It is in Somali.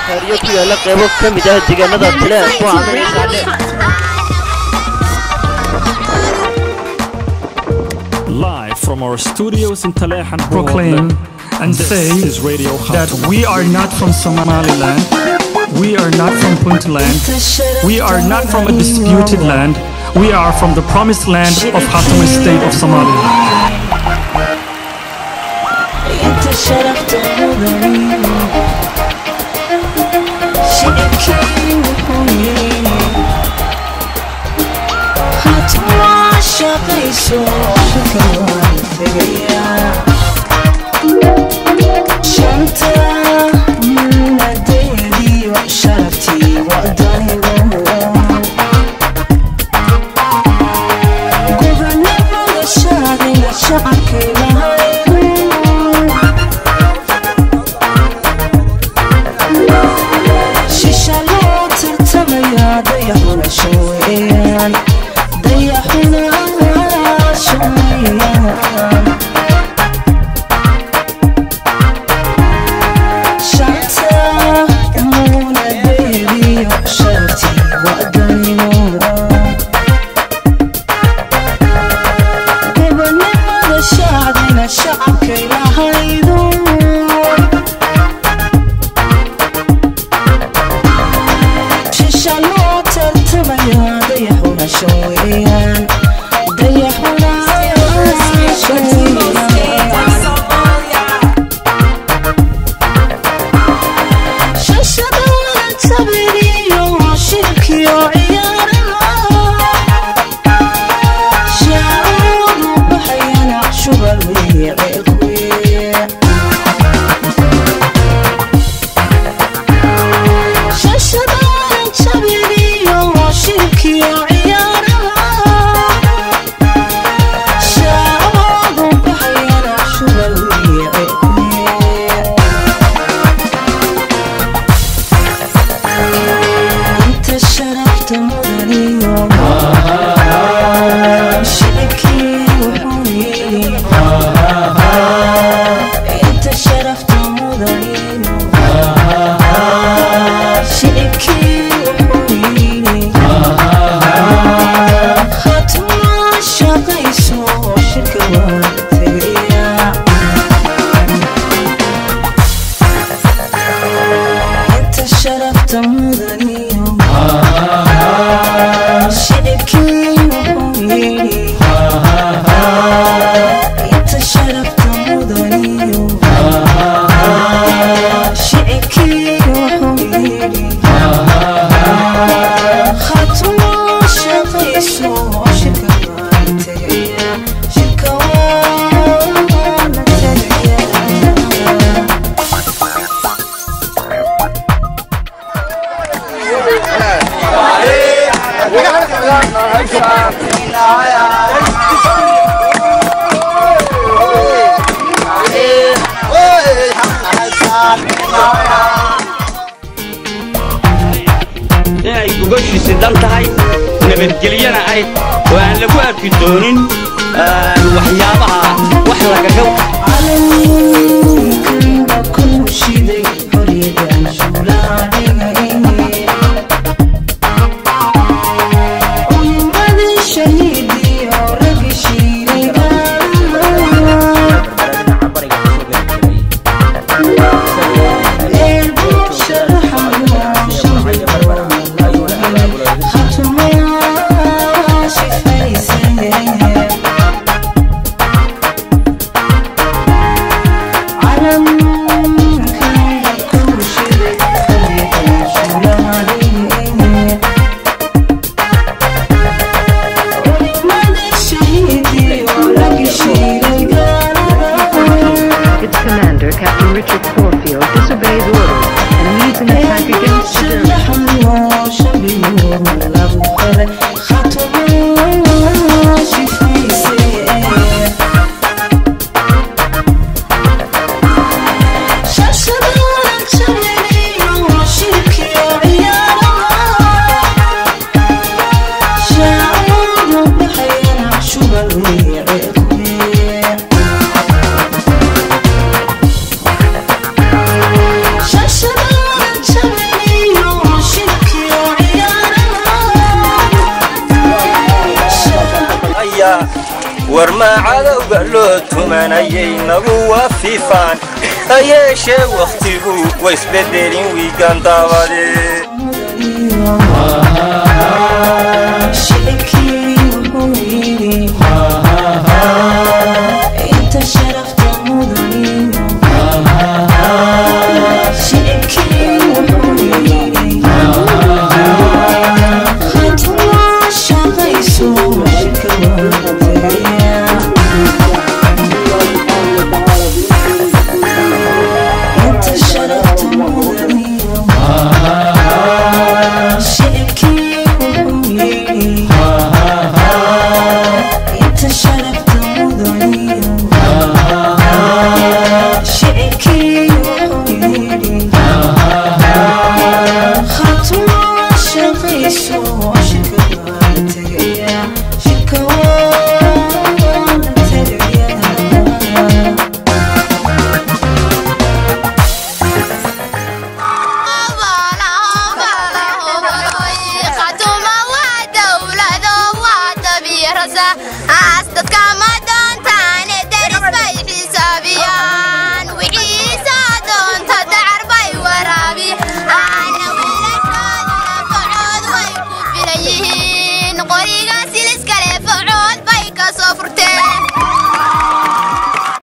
Xeryo ku yaala qeybo ka mid ah deegaanada Taleex, Buucame iyo Saadhe. Live from our studios in Taleh and Proclaim and this say is Radio that Khartoum. We are not from Somaliland, we are not from Puntland, we are not from a disputed land, we are from the promised land of Khartoum State of Somalia. Inta sharafta mudaniyo shicibkii wuxuu yiri Khaatuma shaqayso shirka waan tegayaa shanta munadeediyo sharaftii wadanigo gobonimada shaacina shacabkay lahaydu shisha loo tartamayaa dayaxuna shan weeyaan dayaxuna shan weeyaan shanta munadeediyo sharaftii wadanigo gobonimada shacdina shacabkay lahaydu shisha loo tartamayaa dayaxuna shan weeyaan dayaxuna shan weeyaan shashada tabiriyo shirkiyo ciyaaraha shaacoodu baxayana shubal weeye ceelkuye shashada tabiriyo shirkiyo ciyaaraha shaacoodu baxayana shubal weeye ceelkuye inta sharafta mudaniyo shicibkii wuxuu yiri inta sharafta mudaniyo shicibkii wuxuu yiri Khaatuma shaqayso shirka waan tegayaa inta sharafta mudaniyo shicibkii wuxuu yiri inta sharafta mudaniyo shicibkii wuxuu yiri Khaatuma shaqayso shirka waan tegayaa shirka waan tegayaa. Inay gogoshiisi dan tahay nabadgelyana ay oo aan lagu arki doonin waxyaabaha wax lagaga Calankanba ku shiday xorriyadan shuulaadhigay culimadii shahiidiyo raggi shiilay gaalada eelbuu sharaxayo Khaatuma shifaysay. Its commander, Captain Richard Corfield, disobeys orders and leads an attack against the Germans. Shasha Tuuraya war maa cadowga loo tumanayay nagu waafifaan, ha yeeshee wakhtigu waisbedelin wiigan dabade.